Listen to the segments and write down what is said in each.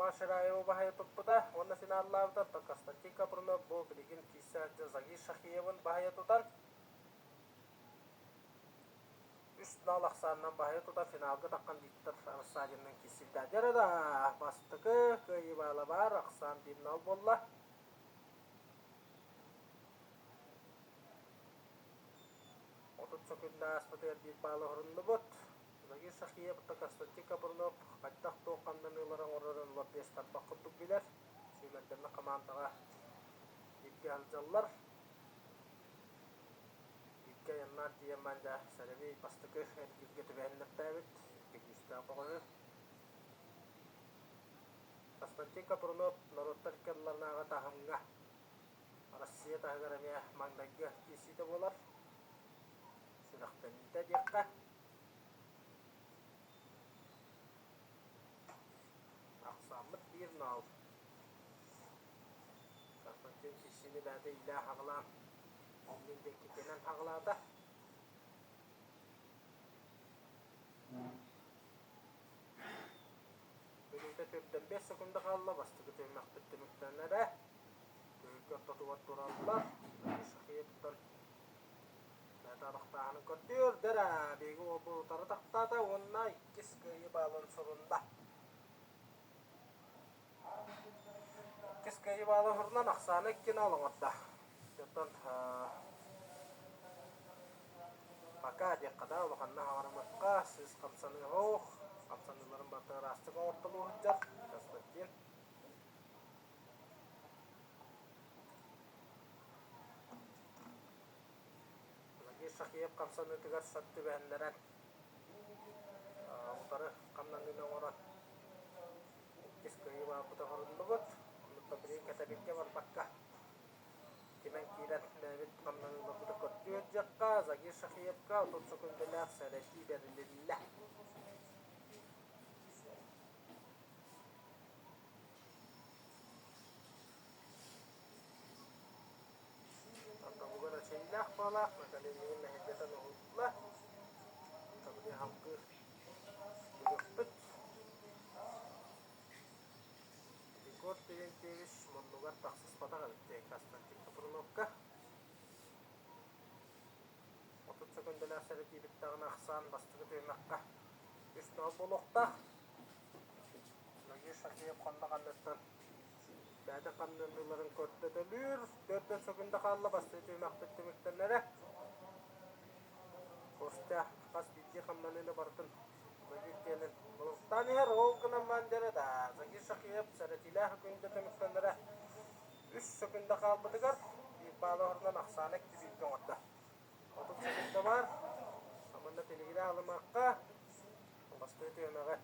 Степан Шираевы баһыйа туппута уонна финаллаабыта. Оттон Константин Капрунов бу билигин киирсэ сылдьар Загир Шахиевын баһыйа тутан үс нал ахсаанынан баһыйа тутан финалга таххан Виктор Рассадинныын киирсибитэ. Дьэ да бастакы кыайыы баала баар, ахсаан биир нал буолла. 30 сөкүүндэ ааспытыгар биир баалы оһоруннубут. Загир Шахиев Константин Капрунов хайдах-туох хамнаныылары оҥорорун лоббист тарбах курдук билэр. Сүүмэрдэммит хамаандаҕа бииргэ сылдьаллар. Бииргэ айаннаан тиийэн дьэ сэрэбиэй бастакы эргииргэ түбэһиннэртээбит. Икки күүстээх бөҕөһү. Константин Капрунов норуоттар икки ардыларынааҕы таһымҥа Россия таһыгар эмиэ маҥнайгы киирсиитэ буолар. Сүрэхтэниитэ диэххэ. Ахсааммыт биир нал. Константин киирсиини бэйэтэ иилээн-хаҕылаан, иннин диэки кэнэн хаҕылаата. Мүнүүтэ түрдэн 5 секунда хаалла, бастакы түһүмэхпит түмүктэнэрэ. Түһүлгэ ортотугар тураллар. Шахиевтан бэйэтэ абахтааһынын көрдүүр. Дэрэ, биһиги уолбут утары тахтаата уонна иккис кыайыы баалын сурунна. Иккис кыайыы баалын сурунан ахсаана иккини оҥордо. Оттон пока диэххэ да улаханна хаҥарымыахха, сыыс хамсаныаҕа суох, хамсаныыларын барыта ыраастык оҥортолуу сылдьар Константин. Владимир Шахиев хамсаныытыгар сөп түбэһиннэрэн утары хамнаныыны оҥорон иккис кыайыы баалбыта оҥоруллубут. Оннук билигин кэтэбилгэ барбакка кимэн киирэн бэйэбит хамнаныыларбытын көрдүү сылдьыахха. Загир Шахиевка 30 сөкүүндэлээх сэрэтии бэрилиннэ. Тобугар эчэйиилээх баалаах Наколеннигын мэһэйдэтэн уһулла. Табыгы халгыы бүгүппүт. Егор Терентьевич муннугар тахсыспатах эбит диэн Константин Капруновка. 30 сөкүндэлээх сэрэтиибит даҕаны ахсаан бастакы түһүмэххэ үс нол буолуохтаах. Нагир Шахиев хонно ханныттан бэйэтэ хамнаныыларын көрдөтөлүүр. Төрдөн сөкүндэ хаалла бастакы түһүмэхпит түмүктэннэрэ. Костя хас биирдии хамнаныыны барытын Загир диэнин былыттаан иһэр. Ол гынан Мандера да Загир Шахиев сэрэтиилээх күндэ түмүктэннэрэ. Үс сөкүндэ хаалбытыгар биир баалы оһорунан ахсаана икки бииргэ оҥордо. 30 сөкүндэ баар. Манна тилигирэ алымыахха. Бастакы түһүмэҕи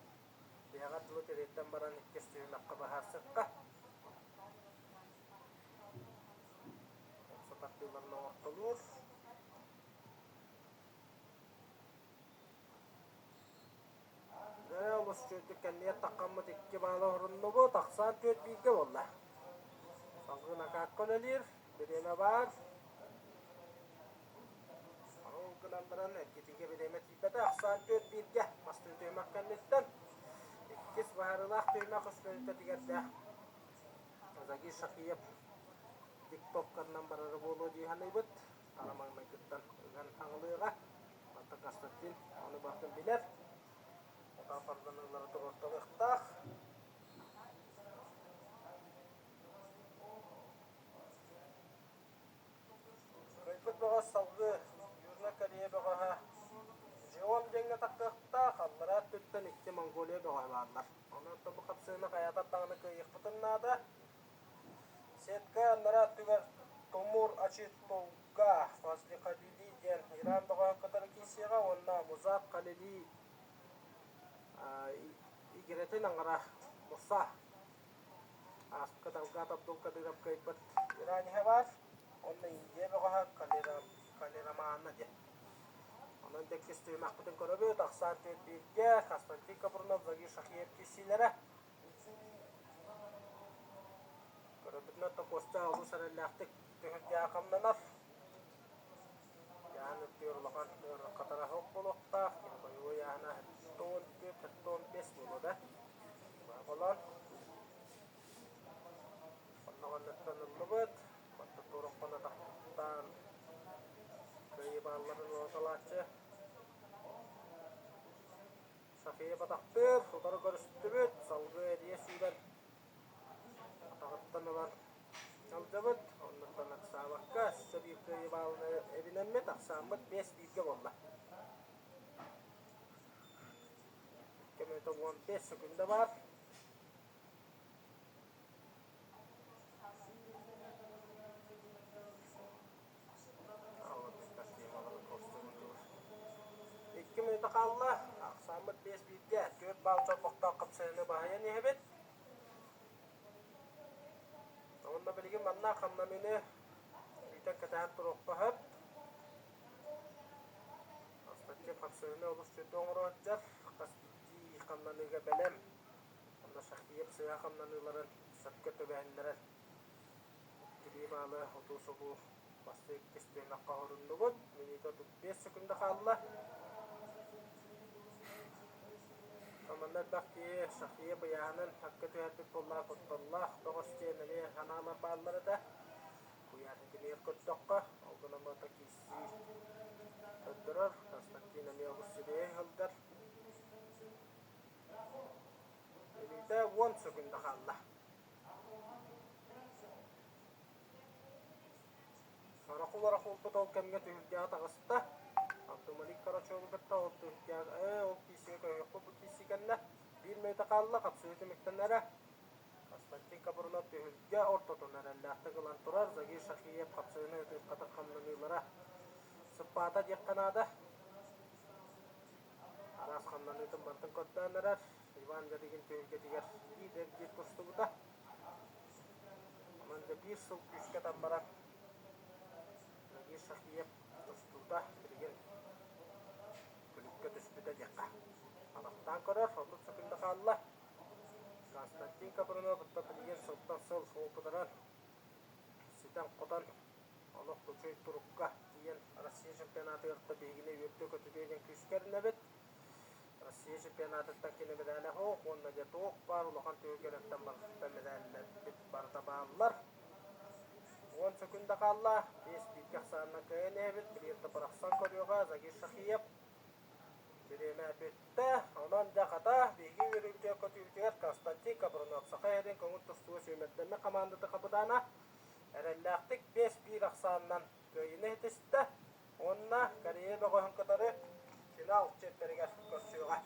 Тиһэҕэр дылы тириэрдэн баран иккис түһүмэххэ быһаарсыахха. Умса тардыыларын оҥортолуур. Дьэ, олус үчүгэйдик кэннигэр таххаммыт икки баалы оһоруннубут. Ахсаан түөрт бииргэ буолла. Салгыы накаакка үлэлиир. Бириэмэ баар. Ол гынан баран эргитиигэ бириэмэ тиийбэтэ. Ахсаан түөрт бииргэ бастыҥ түһүмэх кэнниттэн иккис быһаарыылаах түһүмэх үс мүнүүтэтигэр Загир Шахиев тиктоккарынан барара буолуо дии саныыбыт. Хара маҥнайгыттан ыган хаҥылыаҕа. Онтон Константин ону барытын билэр. Отаа фарданыылары туруорталыахтаах. Кыайбыт бөҕөс салгыы Южнай Корея бөҕөһө Жеон диэҥҥэ тахсыахтаах, аллараа өттүттэн икки Монголия бөҕөһө бааллар. Онон бу хапсыыны хайаатар даҕаны кыайыахпытын наада. Сетка анараа өттүгэр Тумур Ачитулга Фазлихалили диэн Иран бөҕөһүн кытары киирсиэҕэ уонна Музат Халили игирэтин аҥара Муса Ааспыкка Далгат Абдулкадыров кыайбыт Ираниһа баар уонна Индия бөҕөһө Калерамаана диэн. Онон иккис түһүмэхпитин көрөбүт. Ахсаан түөрт бииргэ Константин Капрунов, Загир Шахиев киирсиилэрэ. Көрөрбүтүнэн Костя олус эрэллээхтик түһүлгэҕэ хамнанар. Ыйааһын үрдүгэр улахан ыарахатара суох буолуохтаах. Кини бойобуой ыйааһына 74, 75 буолуо да. Холоон. Атахтыыр, утары көрүстүбүт, салгыы эрийэ сүүрэн атаҕыттан ылан сылдьабыт. Оннуттан ыксаабакка өссө биир кыайыы баалын эбинэммит, ахсааммыт 5-бииргэ буолла. 2 мүнүүтэ 15 секунда баар. Икки мүнүүтэ хаалла. Ахсааммыт 5-бииргэ. Түөрт баал чорбохтоох хапсыһыыны баһыйан иһэбит. Уонна билигин манна хамнаныыны күүтэн кэтэһэн туруохха сөп. Константин хапсыһыыны олус сүрдэ оҥоро сылдьар. Хас биирдии хамнаныыга бэлэм. Онно Шахтиев сыыһа хамнаныыларын сөпкө түбэһиннэрэн Иккилии баалы утуу-субуу бастакы иккис түһүмэххэ оһоруннубут. Мүнүүтэ 35 секунда хаалла. Манна элбэх киһи Шахия быйааһынын акка түһэрбит буоллаах кутталлаах бөҕөс диэн эмиэ санаалар бааллар этэ. Куйаар ситимигэр көрдөххө, ол гынан барыта киирсии көрдөрөр. Константин эмиэ олус сибиэһэй сылдьар. Мүнүүтэ 10 секунда хаалла. Сорохул-орохулбут ол кэмҥэ түһүлгэҕэ таҕыста. Абдумалик Карачевы кытта ол түһүлгэҕэ ээ ол киирсиигэ көһүөхпүт бу киирсии кэннэ биир мүнүүтэ хаалла, хапсыһыы түмүктэнэрэ. Константин Капрунов түһүлгэ ортотун эрэллээхтик ылан турар. Загир Шахиев хапсыһыыны ытыырхатык хамнаныылара сыппаата диэххэ наада. Араас хамнаныытын барытын көрдөөн эрэр. Иван Ярыгин түһүлгэтигэр биир эргиир тустубута. Онон дьэ биир сыл күүскэ атан баран Нагир Шахиев тустуута билигин күлүккэ түспүтэ диэххэ. Атахтаан көрөр, 30 секунда хаалла. Константин Капрунов билигин сылтан сыл опытынан ситэн-хотон олох үчүгэй турукка тиийэн Россия чемпионатыгар да биһигини үөрдэ-көтүтүө диэн күүскэ эрэнэбит. Россия чемпионатыттан кини мэдээлэ суох уонна дьэ туох баар улахан түһүлгэлэртэн барытыттан мэдээллэрбит барыта бааллар. Уон секунда хаалла. Биэс бииргэ ахсаанынан кыайан иһэбит. Билигин да бырахсан көрүөҕэ Загир Шахиев. Бириэмэ бүттэ. Онон дьэ хата биһиги үөрүүбүтүгэр көтүүбүтүгэр Константин Капрунов Саха сирин көҥүл тустууга сүүмэрдэммит хамаандатын хапытаана эрэллээхтик 5-1 ахсаанынан кыайыыны ситистэ уонна Корея бөҕөһүн кытары финал чиэппэригэр көрсүөҕэ.